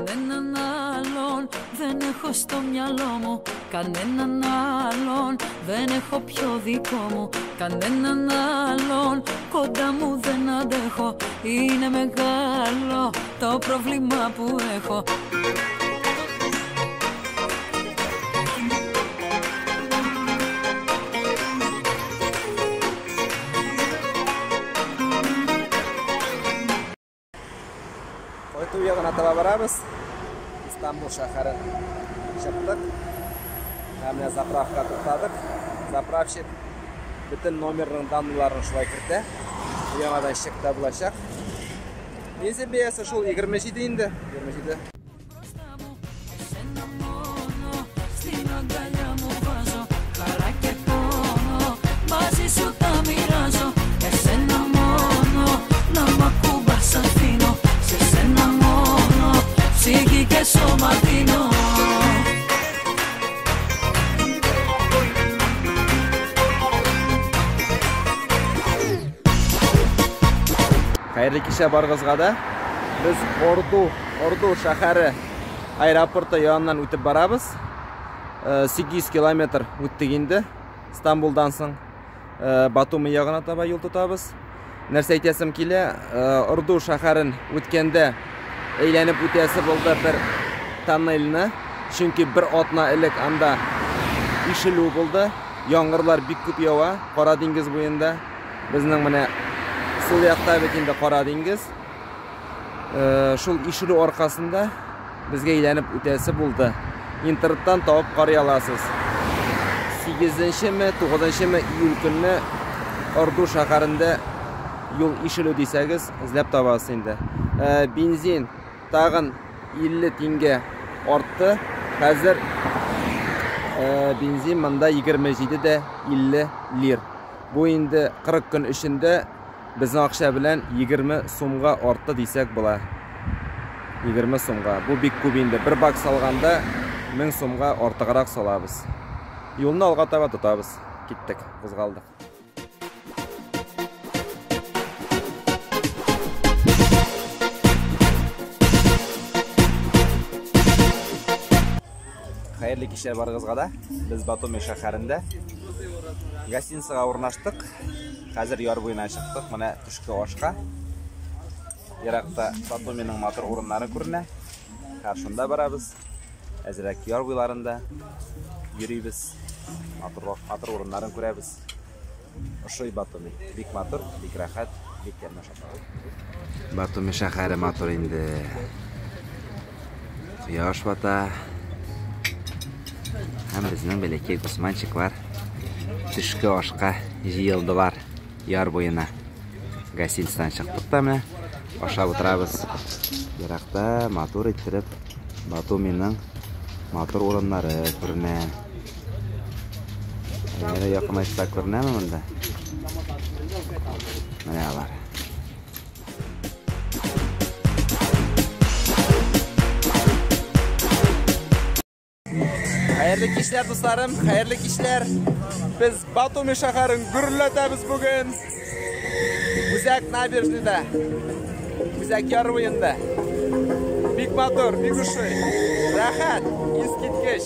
Κανέναν άλλον δεν έχω στο μυαλό μου. Κανέναν άλλον δεν έχω πιο δικό μου. Κανέναν άλλον κοντά μου δεν αντέχω. Είναι μεγάλο το πρόβλημα που έχω. Кайту ягына таба барабыз. Истанбул шәһәрен чыктык. Һәм менә заправка туктадык. Заправщик бөтен номерның данныйларын шулай кертә. Яңадан чек та булачак. Бензин бәясе шул 27 инде. 27. Μπροστά μου, εσένα μόνο στην αγκαλιά μου βάζω. Χαρά και πόνο μαζί σου τα μοιράζω. Εσένα μόνο να μ' ακουμπάς αφήνω. Σε σένα μόνο ψυχή και σώμα δίνω. Хәерле кичә барыгызга да. Без Орду шәһәре аэропорты яныннан үтеп барабыз. 800 километр үттек инде. Стамбулдан соң Батуми ягына таба юл тотабыз. Нәрсә әйтәсем килә, Орду шәһәрен үткәндә әйләнеп үтәсе булды бер тоннельне. Чөнки бер атна элек анда ишелү булды. Яңгырлар бик күп ява Кара диңгез буенда. Безнең менә сул якта бит инде Кара диңгез. Шул ишелү аркасында безгә әйләнеп үтәсе булды. Интернеттан табып карый аласыз. 8-нчеме, 9-нчымы июль көнне Орду шәһәрендә юл ишелү дисәгез, эзләп табасыз инде. Бензин тагын 50 тиңгә артты. Хәзер бензин монда 27,50 лир. Бу инде 40 көн эчендә безнең акча белән 20 сумга артты дисәк була. 20 сумга. Бу бик күп инде. Бер бак салганда 1000 сумга артыграк салабыз. Юлны алга таба тотабыз. Киттек, кузгалдык. Хәерле кичләр барыгызга да. Без Батуми шәһәрендә гостиницага урнаштык. Хәзер яр буена чыктык. Менә төшке ашка. Еракта Батуминың матур урыннары күренә. Хәзер шунда барабыз. Әзрәк яр буйларында йөрибез. Матур, матур урыннарын күрәбез. Ошый Батуми. Бик матур, бик рәхәт, бик тәмле шәһәр. Батуми шәһәре матур инде. Кояш бата. Һәм безнең бәләкәй госманчиклар төшке ашка җыелдылар яр буена. Гостиницадан чыктык та менә ашап утырабыз. Еракта матур иттереп Батуминың матур урыннары күренә. Әгәр якынайтса күренәме монда? Менә алар. Хәерле кичләр, дусларым, хәерле кичләр. Без Батуми шәһәрен гөрләтәбез бүген. Үзәк набережныйда, үзәк яр буенда. Бик матур, бик ошый. Рәхәт, искиткеч.